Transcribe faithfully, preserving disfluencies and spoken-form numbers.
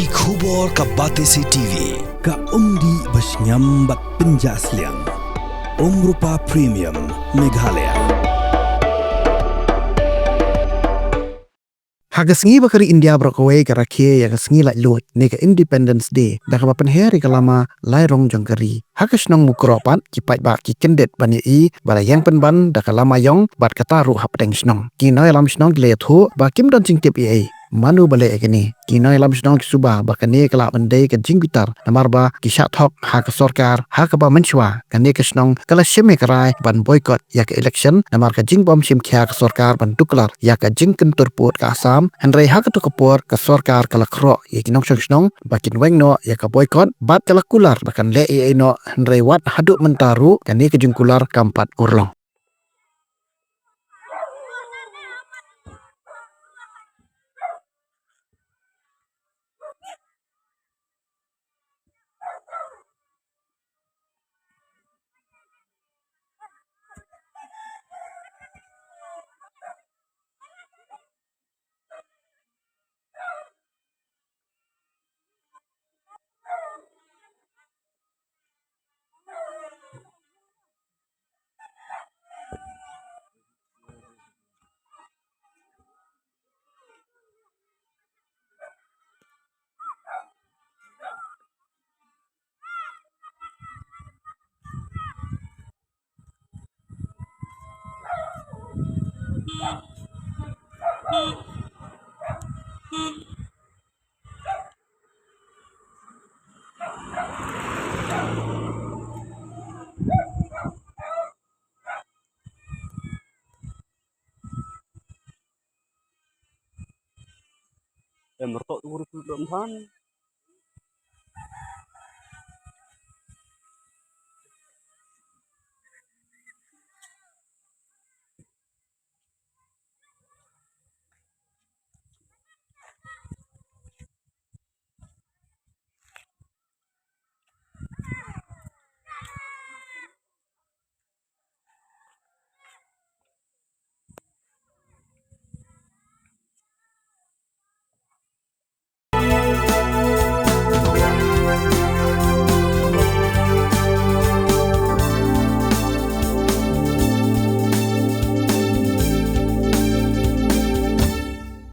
Ki khubor ka Batesi T V, ka umdih ba shngiam bad pynjah sliang. Umrupa Premium, Meghalaya. Ha ka sngi ba ka ri India baroh kawei ka rakhe ïa ka sngi laitluid ne ka Independence Day da kaba pynher ïa ka lama lai rong jong ka ri. Ha ka shnong Mukroh pat ki paidbah ki kyndit ban ïohi ba la ïeng pynban da ka lama ïong bad kata ruh hapdeng shnong. Ki nongïalam shnong ki la ïathuh ba kim don jingtip ei ei mano ba leh ïa kane. Ki nongïalam shnong ki suba ba kane ka lah ban dei ka jingbitar namar ba ki shah thok ha ka sorkar ha kaba mynshuwa kane ka shnong ka la shim ïa ka rai ban boycott ïa ka election namar ka jingbym shim khia ka sorkar ban tuklar ïa ka jingkyntur pud ka Assam. Hynrei ha kato ka por ka sorkar ka la khroh ïa ki nongshong shnong ba kin weng noh ïa ka boycott bad ka la kular ba kan leh ei ei noh, hynrei wat haduh mynta ruh kane ka jingkular kam pat urlong. Em, rtok tu, tu, tu, tu.